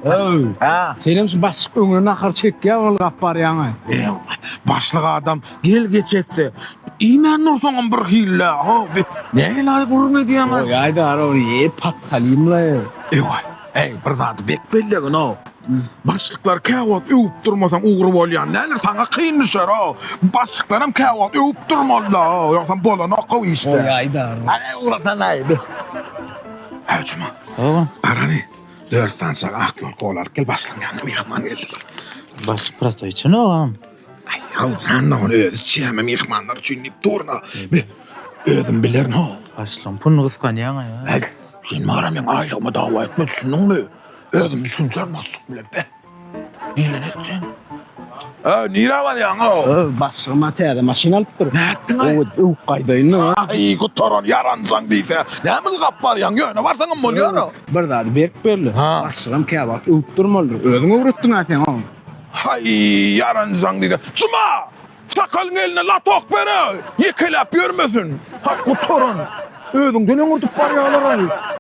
Öý. Ha. Senem şu başlyk öňüne nahar çekýär ol gap barýaňa. Başlyk adam gel geç etse, iýmän dursaňam bir hille. Ha, bi nähili gürrüň edýäň? Oý aýdar ony iýip patgalymla. Ewa. Eý, bir zady bek bellegin-ow. Başlyklar käwagt öwüp durmasaň ugry bolýan däldir, saňa kyn düşer-ow. Başlyklaram käwagt öwüp durmaly-da, ýogsam bolanok-ow işde. Oý aýdar. Hany ugrasana-aý, bi. Äý, Juma. Hawa. Barany, dört sany çaga ak ýol kola alyp gel, başlygyň ýanyna myhman geldiler. Başlyk prostoý içenogam. Aý, ýaw, sen-de ony özi içýärmi myhmanlar üçin diýip durna. Bi, özüm bilerin-ow. Başlygyň puluny gysganýaň-a. Äý, sen bara meň aýlygyma dawa etme, düşündiňmi? Özüm düşünsem başlyk bilen be. Diýlen etsen. Ö, nirä barýaň-ow? Ö, başlygyma täze maşyn alypdyr. Nätdiň-aý? Öwüt, öwüp gaýdaýyn-da. Aý, gutaran ýaranjaň diýse, näme ylgap barýaň? Ýöne barsaňam bolýar-a. Bir zady berk belli. Ha. Başlygam käwagt öwüp durmalydyr. Özüň öwretdiň-ä sen oňa. Haý, ýaranjaň diýse. Juma! Sakalyň eline latok ber-ä! Ýekeläp ýörmesin. Ha, gutaran. Özüňden öňürdip barýarlar-aý.